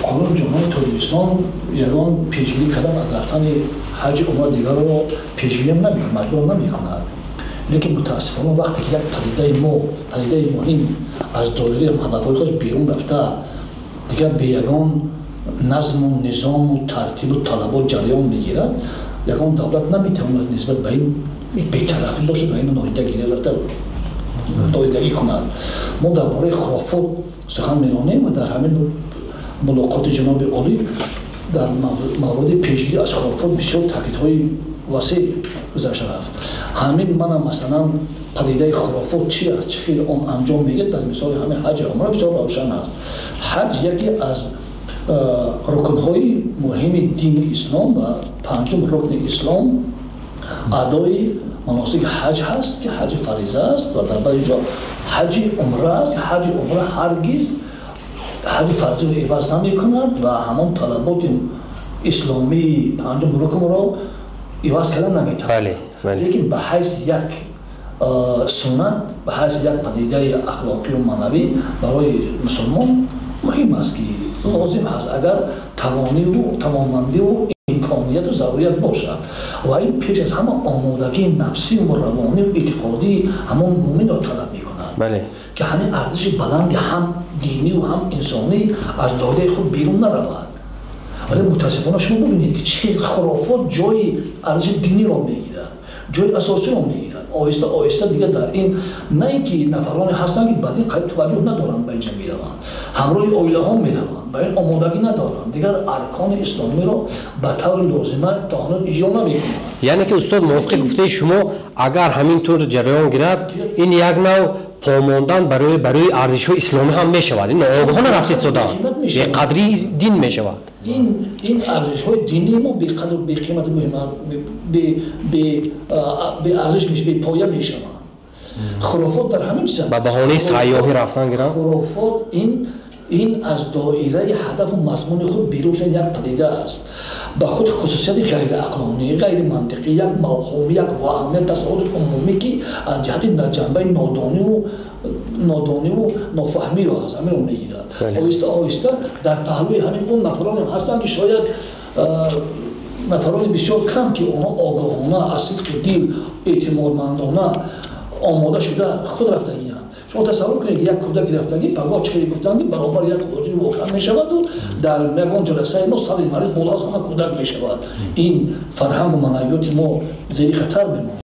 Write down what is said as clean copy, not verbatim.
Қонуни Ҷумҳурии Тоҷикистон ягон пешгирӣ кардан аз рафтани ҳаҷи умра дигарро пешгирӣ намекунад, маҷбур намекунад. Лекин мутаассифона вақте ки як падидаи мо, падидаи муҳим аз доираи ҳадафҳои худ берун рафта, дигар бе ягон назму низому тартибу талабот ҷараён мегирад, ягон давлат наметавонад нисбат ба ин бетарафӣ бошад ва инро нодида гирифта рафта нодидагӣ кунад. Мо дар бораи хурофот сухан меронем ва дар ҳамин мулоқоти ҷаноби олӣ дар мавриди пешгирӣ аз хурофот бисёр таъкидҳои васеъ гузашта рафт. Ҳамин мана масалан падидаи хурофот чи аст, чӣ хел он анҷом мегирад, дар мисоли ҳамин ҳаҷи умра бисёр равшан аст. Ҳаҷ яке аз рукнҳои муҳими дини ислом ва панҷум рукни ислом адои маносики ҳаҷ ҳаст, ки ҳаҷи фариза аст ва дар баъзе ҷо ҳаҷи умра аст. Ҳаҷи умра ҳаргиз ҳаҷи фарзиро иваз намекунад ва ҳамон талаботи исломии панҷум рукнро иваз карда наметавонад. Лекин ба ҳайси як суннат, ба ҳайси як падидаи ахлоқию маънавӣ барои мусулмон муҳим аст, ки лозим аст, агар тавониву тавонмандиву имконияту зарурият бошад. Ва ин пеш аз ҳама омодагии нафсиву равониву эътиқодии ҳамон мӯминро талаб мекунад, ки ҳамин арзиши баланди ҳам диниву ҳам инсонӣ аз доираи худ берун наравад. Вале мутаассифона шумо бубинед, ки чӣ хурофот ҷои арзиши диниро мегирад, ҷои асосиро мегирад. Оҳиста оҳиста дигар дар ин на ин ки нафароне ҳастанд, ки ба дин қариб таваҷҷӯҳ надоранд, ба инҷа мераванд, ҳамроҳи оилаҳо мераванд, ба ин омодагӣ надоранд, дигар аркони исломиро ба таври лозима то ҳанӯз иҷро намекунанд. Яъне ки устод, мувофиқи гуфтаи шумо, агар ҳамин тур ҷараён гирад, ин як нав помондан барои арзишҳои исломӣ ҳам мешавад. Ин ноогоҳона рафта истодан беқадрии дин мешавад. Ин арзишҳои динии мо беқадру беқимату беарзиш, бепоя мешаванд. Хурофот дар ҳамин чиз ба баҳонаи сайёҳӣ рафтан гиранд. Хурофот ин аз доираи ҳадафу мазмуни худ берун шудан як падида аст, ба худ хусусияти ғайриақлонӣ, ғайримантиқӣ, як мавҳумӣ, як ваҳм, як тасаввуроти умумӣ, ки аз ҷиҳати ҷанбаи нодониву нофаҳмиро аз ҳаминро мегирад. Оҳиста оҳиста дар паҳлӯи ҳамин он нафароне ҳастанд, ки шояд нафарони бисёр кам, ки онҳо огоҳона, аз сидқи дил, эътимодмандона омода шуда худ рафтагианд. Шумо тасаввур кунед, як кӯдаки рафтагӣ пагоҳ чӣ хеле гуфтанд, ки баробар як хоҷаи воқеа мешаваду дар ягон ҷаласаи мо садри мариз боло аз ҳама кӯдак мешавад. Ин фарҳангу маънавиёти мо зери хатар мемонад.